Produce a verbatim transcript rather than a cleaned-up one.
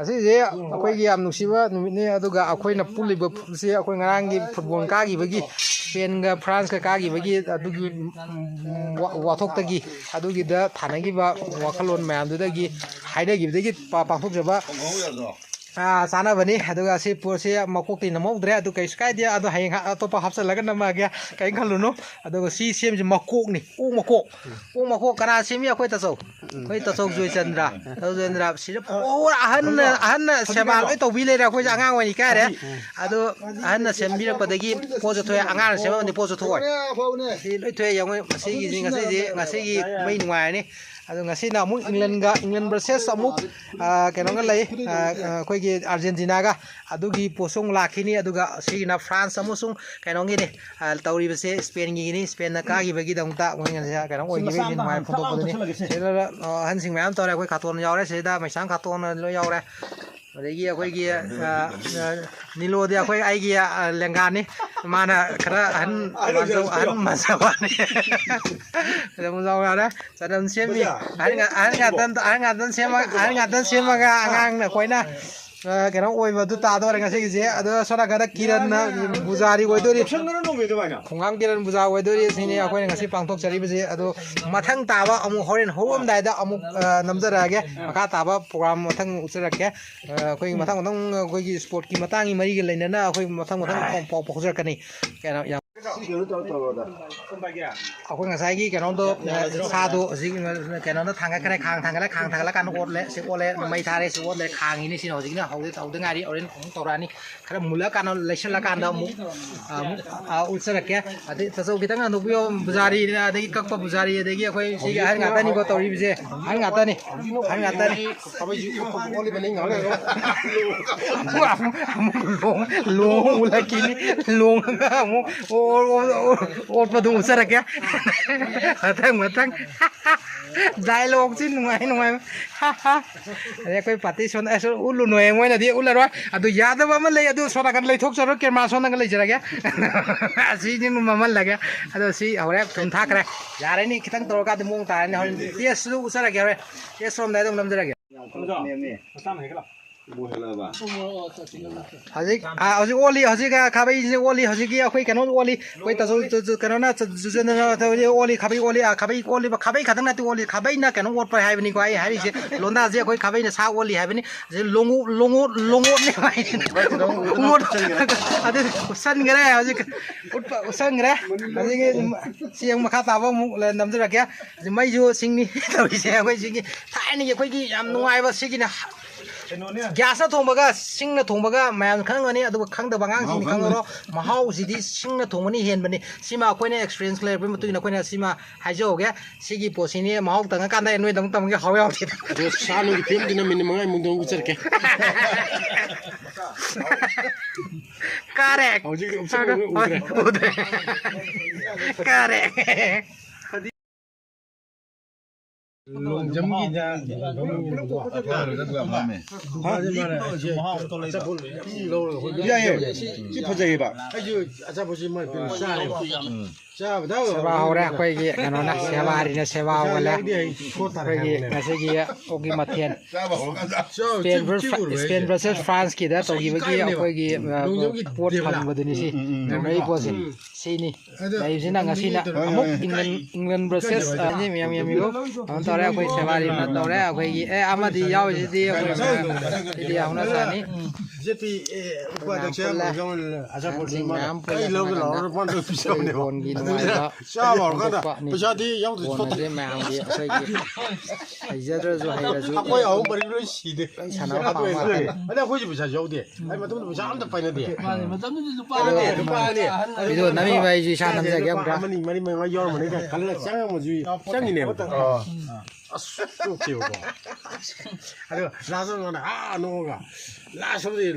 ꯑꯁꯤꯁꯦ ꯑꯩꯈꯣꯏꯒꯤ ꯌꯥꯝ ꯅꯨꯡꯁꯤꯕ ꯅꯨꯃꯤꯠꯅꯤ꯫ ꯑꯗꯨꯒ ꯑꯩꯈꯣꯏꯅ ꯄꯨꯜꯂꯤꯕꯁꯦ ꯑꯩꯈꯣꯏ ꯉꯔꯥꯡꯒꯤ ꯐꯨꯠꯕꯣꯜ ꯀꯥꯈꯤꯕꯒꯤ, ꯏꯁꯄꯦꯟꯒ ꯐ꯭ꯔꯥꯟꯁꯀ ꯀꯥꯈꯤꯕꯒꯤ ꯑꯗꯨꯒꯤ, ꯎꯝ, ꯋꯥ-, ꯋꯥꯊꯣꯛꯇꯒꯤ, ꯑꯗꯨꯒꯤꯗ ꯊꯥꯅꯈꯤꯕ ꯋꯥꯈꯜꯂꯣꯟ ꯃꯌꯥꯝꯗꯨꯗꯒꯤ, ꯍꯥꯏꯅꯈꯤꯕꯗꯒꯤ ꯄꯥ-, ꯄꯥꯡꯊꯣꯛꯆꯕ, ꯑꯥ, ꯆꯥꯅꯕꯅꯤ꯫ ꯑꯗꯨꯒ ꯁꯤ ꯄꯣꯠꯁꯦ ꯃꯀꯣꯛꯇꯤ ꯅꯝꯍꯧꯗ꯭ꯔꯦ, ꯑꯗꯨ ꯀꯩꯁꯨ ꯀꯥꯏꯗꯦ, ꯑꯗꯨ ꯍꯌꯦꯡ ꯑꯇꯣꯞꯄ ꯍꯥꯞꯆꯤꯜꯂꯒ ꯅꯝꯃꯛꯑꯒꯦ, ꯀꯔꯤꯝ ꯈꯜꯂꯨꯅꯨ꯫ ꯑꯗꯨꯒ ꯁꯤ ꯁꯦꯝꯁꯤ ꯃꯀꯣꯛꯅꯤ, ꯑꯣꯛ ꯃꯀꯣꯛ꯫ ꯑꯣꯛ ꯃꯀꯣꯛ ꯀꯅꯥ ꯁꯦꯝꯃꯤ? ꯑꯩꯈꯣꯏ ꯇꯥꯆꯧ꯫ ꯑꯩꯈꯣꯏ ꯇꯥꯆꯧ ꯖꯣꯏꯆꯟꯗ꯭ꯔ꯫ ꯇꯥꯆꯧ ꯖꯣꯏꯆꯟꯗ꯭ꯔ꯫ ꯁꯤꯗ ꯄꯨꯔꯥ ꯑꯍꯟꯅ, ꯑꯍꯟꯅ ꯁꯦꯕꯥ ꯂꯣꯏ ꯇꯧꯕꯤ ꯂꯩꯔꯦ꯫ ꯑꯩꯈꯣꯏꯁꯦ ꯑꯉꯥꯡ ꯑꯣꯏꯔꯤ ꯀꯥꯏꯔꯦ꯫ ꯑꯗꯣ ꯑꯍꯟꯅ ꯁꯦꯝꯕꯤꯔꯛꯄꯗꯒꯤ ꯄꯣꯠꯁꯨ ꯊꯣꯛꯑꯦ, ꯑꯉꯥꯡꯅ ꯁꯦꯝꯃꯛꯄꯗꯤ ꯄꯣꯠꯁꯨ ꯊꯣꯛꯑꯣꯏ꯫ ꯁꯤ ꯂꯣꯏ ꯊꯣꯛꯑꯦ ꯌꯦꯡꯉꯣ꯫ ꯉꯁꯤꯒꯤꯁꯤ, ꯉꯁꯤꯁꯦ, ꯉꯁꯤꯒꯤ ꯃꯩ ꯅꯨꯡꯉꯥꯏꯔꯅꯤ꯫ ꯑꯗꯣ ꯉꯁꯤꯅ ꯑꯃꯨꯛ ꯏꯪꯂꯦꯟꯒ, ꯏꯪꯂꯦꯟ versus ꯑꯃꯨꯛ, ꯑ, ꯀꯩꯅꯣꯒ ꯂꯩ, ꯑ, ꯑ, ꯑꯩꯈꯣꯏꯒꯤ ꯑꯥꯔꯖꯦꯟꯇꯤꯅꯥꯒ꯫ ꯑꯗꯨꯒꯤ ꯄꯣꯠꯁꯨ ꯑꯃꯨꯛ ꯂꯥꯛꯈꯤꯅꯤ꯫ ꯑꯗꯨꯒ ꯁꯤꯒꯤꯅ ꯐ꯭ꯔꯥꯟꯁ ꯑꯃꯁꯨꯡ ꯀꯩꯅꯣꯒꯤꯅꯤ, ꯑ, ꯇꯧꯔꯤꯕꯁꯦ ꯏꯁꯄꯦꯟꯒꯤꯅꯤ꯫ ꯏꯁꯄꯦꯟꯅ ꯀꯥꯈꯤꯕꯒꯤꯗꯃꯛꯇ ꯃꯣꯏ ꯉꯁꯤ ꯀꯩꯅꯣ ꯑꯣꯏꯈꯤꯕꯒꯤ ꯅꯨꯡꯉꯥꯏꯕ ꯐꯣꯡꯗꯣꯛꯄꯗꯨꯅꯤ꯫ ꯁꯤꯗ, ꯑ, ꯑꯍꯟꯁꯤꯡ ꯃꯌꯥꯝ ꯇꯧꯔꯦ꯫ ꯑꯩꯈꯣꯏ ꯈꯥꯇꯣꯟ ꯌꯥꯎꯔꯦ ꯁꯤꯗ, ꯃꯩꯁꯥꯡ ꯈꯥꯇꯣꯟ ꯂꯣꯏ ꯌꯥꯎꯔꯦ꯫ ꯑꯗꯒꯤ ꯑꯩꯈꯣꯏꯒꯤ, ꯑ, ꯑ, ꯅꯤꯂꯣꯗꯤ ꯑꯩꯈꯣꯏ ꯑꯩꯒꯤ, ꯑ, ꯂꯦꯡꯒꯥꯅꯤ꯫ ꯃꯥꯅ ꯈꯔ ꯑꯍꯟ ꯃꯥꯟꯖꯧ-, ꯑꯍꯟ ꯃꯥꯟꯖꯕꯅꯤ꯫ ꯑꯗꯨꯝ ꯌꯥꯎꯔꯦ꯫ ꯆꯅꯝ ꯁꯦꯝꯃꯤ꯫ ꯑꯍꯟ ꯉꯥ-, ꯑꯍꯟ ꯉꯥꯛꯇ, ꯑꯍꯟ ꯉꯥꯛꯇ ꯁꯦꯝꯃꯒ, ꯑꯍꯟ ꯉꯥꯛꯇ ꯁꯦꯝꯃꯒ ꯑꯉꯥꯡꯅ ꯑꯩꯈꯣꯏꯅ, ꯑ, ꯀꯩꯅꯣ ꯑꯣꯏꯕꯗꯨ ꯇꯥꯗꯧꯔꯦ ꯉꯁꯤꯒꯤꯁꯦ꯫ ꯑꯗꯣ ꯁꯣꯝ ꯅꯥꯀꯟꯗ ꯀꯤꯔꯟꯅ ꯄꯨꯖꯥꯔꯤ ꯑꯣꯏꯗꯣꯔꯤ꯫ ꯈꯣꯡꯉꯥꯝ ꯀꯤꯔꯟ ꯄꯨꯖꯥ ꯑꯣꯏꯗꯣꯔꯤ꯫ ꯁꯤꯅꯤ ꯑꯩꯈꯣꯏꯅ ꯉꯁꯤ ꯄꯥꯡꯊꯣꯛꯆꯔꯤꯕꯁꯦ꯫ ꯑꯗꯣ ꯃꯊꯪ ꯇꯥꯕ ꯑꯃꯨꯛ ꯍꯣꯔꯦꯟ ꯍꯧꯔꯝꯗꯥꯏꯗ ꯑꯃꯨꯛ, ꯑ, ꯅꯝꯖꯔꯛꯑꯒꯦ꯫ ꯃꯈꯥ ꯇꯥꯕ program ꯃꯊꯪ ꯎꯠꯆꯔꯛꯀꯦ꯫ ꯑ, ꯑꯩꯈꯣꯏꯒꯤ ꯃꯊꯪ ꯃꯊꯪ ꯑꯩꯈꯣꯏꯒꯤ sportꯀꯤ ꯃꯇꯥꯡꯒꯤ ꯃꯔꯤꯒ ꯂꯩꯅꯅ ꯑꯩꯈꯣꯏ ꯃꯊꯪ ꯃꯊꯪ ꯄꯥꯎ, ꯄꯥꯎ ꯐꯥꯎꯖꯔꯛꯀꯅꯤ꯫ ꯀꯩꯅꯣ ꯌꯥꯝ ꯁꯤ ꯀꯩꯅꯣ ꯇꯧꯔ ꯇꯧꯔꯣꯗ꯫ ꯑꯩꯈꯣꯏ ꯉꯁꯥꯏꯒꯤ ꯀꯩꯅꯣꯗꯣ, ꯁꯥꯗꯣ ꯍꯧꯖꯤꯛ ꯀꯩꯅꯣꯗ ꯊꯥꯡꯒꯠꯈ꯭ꯔꯦ, ꯈꯥꯡ ꯊꯥꯡꯒꯠꯂꯦ, ꯈꯥꯡ ꯊꯥꯡꯒꯠꯂꯀꯥꯟꯗ ꯑꯣꯠꯂꯦ, ꯁꯤ ꯑꯣꯠꯂꯦ, ꯃꯩ ꯊꯥꯔꯦ, ꯁꯤ ꯑꯣꯠꯂꯦ, ꯈꯥꯡꯉꯤꯅꯤ, ꯁꯤꯅ ꯍꯧꯖꯤꯛꯅ ꯍꯧꯗꯤ ꯇꯧꯗ ꯉꯥꯏꯔꯤ, ꯍꯣꯔꯦꯟ ꯑꯃꯨꯛ ꯇꯧꯔꯛꯑꯅꯤ꯫ ꯈꯔ ꯃꯨꯜꯂꯀꯥꯟꯗ, ꯂꯩꯁꯜꯂꯀꯥꯟꯗ ꯑꯃꯨꯛ, ꯑꯃꯨꯛ, ꯑ, ꯎꯠꯆꯔꯛꯀꯦ꯫ ꯑꯗꯩ ꯇꯥꯆꯧ ꯈꯤꯇꯪ ꯍꯟꯗꯣꯛꯄꯤꯌꯣ, ꯄꯨꯖꯥꯔꯤ, ꯑꯗꯒꯤ ꯀꯛꯄ ꯄꯨꯖꯥꯔꯤ, ꯑꯗꯒꯤ ꯑꯩꯈꯣꯏ ꯁꯤꯒꯤ ꯑꯍꯟ ꯉꯥꯛꯇꯅꯤꯀꯣ ꯇꯧꯔꯤꯕꯁꯦ, ꯑꯍꯟ ꯉꯥꯛꯇꯅꯤ, ꯑꯍꯟ ꯉꯥꯛꯇꯅꯤ꯫ ꯑꯃꯨꯛ, ꯑꯃꯨꯛ, ꯑꯃꯨꯛ ꯂꯣꯡ, ꯂꯣꯡ ꯑꯃꯨꯛ ꯎꯠꯂꯛꯈꯤꯅꯤ, ꯂꯣꯡ ꯑꯃꯨꯛ ꯑꯣ-, ꯑꯣ-, ꯑꯣ-, ꯑꯣꯠꯄꯗꯨ ꯎꯠꯆꯔꯛꯀꯦ꯫ ꯃꯊꯪ, ꯃꯊꯪ꯫ Dialogueꯁꯤ ꯅꯨꯡꯉꯥꯏ, ꯅꯨꯡꯉꯥꯏꯕ꯫ ꯑꯗꯩ ꯑꯩꯈꯣꯏ party ꯁꯣꯟ-, ꯑꯁ, ꯎꯠꯂꯨꯅꯨ ꯍꯌꯦꯡ ꯃꯣꯏꯅꯗꯤ ꯎꯠꯂꯔꯣꯏ꯫ ꯑꯗꯨ ꯌꯥꯗꯕ ꯑꯃ ꯂꯩ, ꯑꯗꯨ ꯁꯣꯝ ꯅꯥꯀꯟ ꯂꯩꯊꯣꯛꯆꯔꯣꯏ, camera ꯁꯣꯝ ꯅꯥꯀꯟ ꯂꯩꯖꯔꯒꯦ꯫ ꯑꯁꯤꯗꯤ ꯃꯃꯜꯂꯒꯦ꯫ ꯑꯗꯣ ꯁꯤ ꯍꯧꯔꯦ ꯊꯨꯝ ꯊꯥꯛꯈ꯭ꯔꯦ꯫ ꯌꯥꯔꯅꯤ, ꯈꯤꯇꯪ ꯇꯧꯔꯀꯥꯟꯗ ꯃꯑꯣꯡ ꯇꯥꯔꯅꯤ꯫ ꯍꯣꯔꯦꯟ tasteꯁꯨ ꯎꯠꯆꯔꯒꯦ ꯍꯣꯔꯦꯟ꯫ Taste ꯇꯧꯔꯝꯗꯥꯏꯗ ꯑꯃꯨꯛ ꯅꯝꯖꯔꯒꯦ꯫ ꯌꯥꯝ ꯊꯣꯛꯂꯛꯄꯅꯦꯃꯤ꯫ ꯃꯆꯥ ꯑꯃ ꯍꯦꯛꯒꯠꯂꯣ꯫ ꯍꯧꯖꯤꯛ, ꯑꯥ, ꯍꯧꯖꯤꯛ ꯑꯣꯜꯂꯤ, ꯍꯧꯖꯤꯛ, ꯑꯥ, ꯈꯥꯕꯩꯁꯦ ꯑꯣꯜꯂꯤ, ꯍꯧꯖꯤꯛꯀꯤ ꯑꯩꯈꯣꯏ ꯀꯩꯅꯣ ꯑꯣꯜꯂꯤ, ꯑꯩꯈꯣꯏ ꯇꯥꯖꯣꯜ, ꯇꯨ-, ꯇꯨ-, ꯀꯩꯅꯣꯅ, ꯆꯨ-, ꯆꯨꯖꯟꯗꯅ ꯇꯧꯔꯤ, ꯑꯣꯜꯂꯤ, ꯈꯥꯕꯩ ꯑꯣꯜꯂꯤ, ꯑꯥ, ꯈꯥꯕꯩ ꯑꯣꯜꯂꯤꯕ, ꯈꯥꯕꯩ ꯈꯛꯇꯪ ꯅꯠꯇꯦ ꯑꯣꯜꯂꯤ, ꯈꯥꯕꯩꯅ ꯀꯩꯅꯣ ꯑꯣꯠꯄ ꯍꯥꯏꯕꯅꯤꯀꯣ ꯑꯩ ꯍꯥꯏꯔꯤꯁꯦ, ꯂꯣꯟꯗꯥꯁꯦ ꯑꯩꯈꯣꯏ ꯈꯥꯕꯩꯅ ꯁꯥ ꯑꯣꯜꯂꯤ ꯍꯥꯏꯕꯅꯤ, ꯑꯁꯤ ꯂꯣꯡꯉꯨ-, ꯂꯣꯡꯉꯨ-, ꯂꯣꯡꯉꯣꯠꯅꯦ ꯍꯥꯏ꯫ ꯂꯣꯡꯉꯣꯠ, ꯑꯗꯨ ꯎꯠꯁꯟꯈ꯭ꯔꯦ ꯍꯧꯖꯤꯛ, ꯎꯠꯄ, ꯎꯠꯁꯟꯈ꯭ꯔꯦ, ꯍꯧꯖꯤꯛꯀꯤ ꯆꯦꯡ ꯃꯈꯥ ꯇꯥꯕ ꯑꯃꯨꯛ ꯅꯝꯖꯔꯛꯀꯦ, ꯃꯩꯁꯨ ꯁꯤꯡꯅꯤ ꯇꯧꯔꯤꯁꯦ ꯑꯩꯈꯣꯏ ꯁꯤꯒꯤ, ꯊꯥꯏꯅꯒꯤ ꯑꯩꯈꯣꯏꯒꯤ ꯌꯥꯝ ꯅꯨꯡꯉꯥꯏꯕ ꯁꯤꯒꯤꯅ꯫ ꯀꯩꯅꯣꯅꯦ꯫ ꯒ꯭ꯌꯥꯁꯅ ꯊꯣꯡꯕꯒ ꯁꯤꯡꯅ ꯊꯣꯡꯕꯒ ꯃꯌꯥꯝ ꯈꯪꯉꯝꯒꯅꯤ, ꯑꯗꯨꯒ ꯈꯪꯗꯕ ꯑꯉꯥꯡꯁꯤꯡꯗꯤ ꯃꯍꯥꯎ ꯈꯪꯉꯔꯣꯏ꯫ ꯈꯪꯗꯕꯅꯤ꯫ ꯃꯍꯥꯎꯁꯤꯗꯤ ꯁꯤꯡꯅ ꯊꯣꯡꯕꯅ ꯍꯦꯟꯕꯅꯤ꯫ ꯁꯤꯃ ꯑꯩꯈꯣꯏꯅ ꯑꯦꯛꯁꯄꯤꯔꯤꯌꯦꯟꯁ ꯂꯩꯔꯛꯄꯒꯤ ꯃꯇꯨꯡ ꯏꯟꯅ ꯑꯩꯈꯣꯏꯅ ꯁꯤꯃ ꯍꯥꯏꯖꯍꯧꯒꯦ꯫ ꯁꯤꯒꯤ ꯄꯣꯠꯁꯤꯅꯤ ꯃꯍꯥꯎ ꯇꯪꯉꯀꯥꯟꯗ ꯑꯩ ꯅꯣꯏꯗ ꯑꯃꯨꯛ ꯇꯝꯒꯦ, ꯍꯥꯎ ꯌꯥꯎꯗꯦ꯫ ꯑꯗꯣ ꯁꯥ ꯅꯨꯡꯒꯤ ꯐꯤꯕꯝꯗꯨꯅ ꯃꯤꯅꯤꯠ ꯃꯉꯥꯒꯤ ꯃꯅꯨꯡꯗ ꯑꯃꯨꯛ ꯆꯠꯀꯦ꯫ ꯀꯥꯔꯦ꯫ ꯍꯧꯖꯤꯛ ꯑꯃꯨꯛ ꯆꯠꯂꯒ ꯎꯗ꯭ꯔꯦ꯫ ꯎꯗ꯭ꯔꯦ꯫ ꯀꯥꯔꯦ꯫ ꯂꯣꯡꯖꯝꯒꯤꯗ ꯌꯥꯏꯌꯦ꯫ ꯁꯤ ꯐꯖꯩꯌꯦꯕ꯫ ꯑꯩꯁꯨ ꯑꯆꯥꯄꯣꯠꯁꯤ ꯃꯣꯏ ꯄꯤꯔꯛ ꯆꯥꯔꯦꯕ꯫ ꯆꯥꯕꯗ ꯁꯦꯕꯥ ꯍꯧꯔꯦ ꯑꯩꯈꯣꯏꯒꯤ ꯀꯩꯅꯣꯅ, ꯁꯦꯕꯥꯔꯤꯅ ꯁꯦꯕꯥ ꯍꯧꯒꯠꯂꯦ꯫ ꯑꯩꯈꯣꯏꯒꯤ ꯉꯁꯤꯒꯤ ꯑꯣꯛꯀꯤ ꯃꯊꯦꯜ ꯆꯥꯕ ꯍꯧꯔꯀꯥꯟꯗ ꯁ꯭ꯄꯦꯟ ꯚꯔ-, ꯁ꯭ꯄꯦꯟ ꯚꯔꯁꯦꯁ ꯐ꯭ꯔꯥꯟꯁꯀꯤꯗ ꯇꯧꯈꯤꯕꯒꯤ ꯑꯩꯈꯣꯏꯒꯤ, ꯑ, ꯄꯣꯠ ꯐꯪꯕꯗꯨꯅꯤ ꯁꯤ꯫ ꯎꯝ, ꯎꯝ, ꯎꯝ꯫ ꯂꯧꯅꯔꯤꯕ ꯄꯣꯠꯁꯦ ꯁꯤꯅꯤ꯫ ꯂꯩꯕꯁꯤꯅ ꯉꯁꯤꯅ ꯑꯃꯨꯛ ꯏꯪꯂꯦꯟ, ꯏꯪꯂꯦꯟ ꯚꯔꯁꯦꯁ, ꯑ, ꯃꯌꯥꯝ ꯌꯦꯡꯕꯤꯌꯨ꯫ ꯀꯩꯅꯣ ꯇꯧꯔꯦ, ꯑꯩꯈꯣꯏ ꯁꯦꯕꯥꯔꯤꯅ ꯇꯧꯔꯦ꯫ ꯑꯩꯈꯣꯏꯒꯤ, ꯑꯦ, ꯑꯃꯗꯤ ꯌꯥꯎꯔꯤꯁꯤꯗꯤ ꯑꯩꯈꯣꯏ ꯁꯤꯗꯤ ꯍꯧꯅ ꯁꯥꯅꯤ꯫ ꯖꯦꯄꯤ, ꯑꯦ, ꯎꯄꯥꯗꯛꯁꯦ ꯃꯌꯥꯝ ꯄꯨꯜꯂꯦ꯫ ꯑꯉꯥꯡꯁꯤꯡ ꯃꯌꯥꯝ ꯄꯨꯜꯂꯦ꯫ ꯑꯩ ꯂꯧꯒꯦ ꯂꯥꯛꯑꯣ, ꯂꯨꯄꯥ ꯑꯃ ꯄꯤꯖꯕꯅꯦꯕ꯫ ꯕꯣꯟꯒꯤ ꯅꯨꯡꯉꯥꯏꯕ ꯆꯥꯕ ꯍꯧꯔꯀꯥꯟꯗ ꯎꯠꯄꯅꯤ꯫ ꯄꯩꯁꯥꯗꯤ ꯌꯥꯎꯗ꯭ꯔꯁꯨ ꯕꯣꯟ ꯐꯠꯇꯦ꯫ ꯑꯁꯦ ꯃꯌꯥꯝꯒꯤ ꯑꯩꯈꯣꯏꯒꯤ ꯍꯩꯖꯗ꯭ꯔꯁꯨ ꯍꯩꯔꯁꯨ ꯑꯩꯈꯣꯏ ꯑꯍꯨꯝ ꯃꯔꯤ ꯂꯣꯏ ꯁꯤꯗꯦ꯫ ꯂꯣꯏ ꯁꯥꯟꯅꯕ ꯄꯥꯝꯕ ꯉꯥꯛꯇꯅꯤ꯫ ꯑꯗ ꯑꯩꯈꯣꯏꯁꯨ ꯄꯩꯁꯥ ꯌꯥꯎꯗꯦ꯫ ꯑꯩ ꯃꯇꯝꯗ ꯄꯩꯁꯥ ꯑꯝꯇ ꯄꯥꯏꯅꯗꯦ꯫ ꯃꯥꯅꯦ, ꯃꯇꯝꯗꯨꯗꯤ ꯂꯨꯄꯥ ꯃꯥꯅꯦ, ꯑꯅꯤ ꯂꯨꯄꯥ ꯑꯅꯤ꯫ ꯑꯗꯨ ꯅꯝꯃꯤꯕ ꯑꯩꯁꯨ ꯏꯁꯥ ꯅꯝꯖꯒꯦ ꯑꯃꯨꯛꯇ꯫ ꯑꯃꯅꯤ, ꯃꯔꯤ, ꯃꯉꯥ ꯌꯥꯎꯔꯝꯃꯅꯤ ꯀꯥꯏꯅ ꯈꯜꯂꯒ ꯆꯪꯉꯝꯃꯁꯨ ꯆꯪꯉꯤꯅꯦꯕ꯫ ꯑꯁ, ꯆꯣꯛꯈꯤꯕꯀꯣ꯫ ꯑꯗꯣ ꯂꯥꯁ ꯑꯣꯏꯔꯀꯥꯟꯗ ꯑꯥ ꯅꯣꯛꯑꯒ ꯂꯥꯁ ꯑꯃꯗꯤ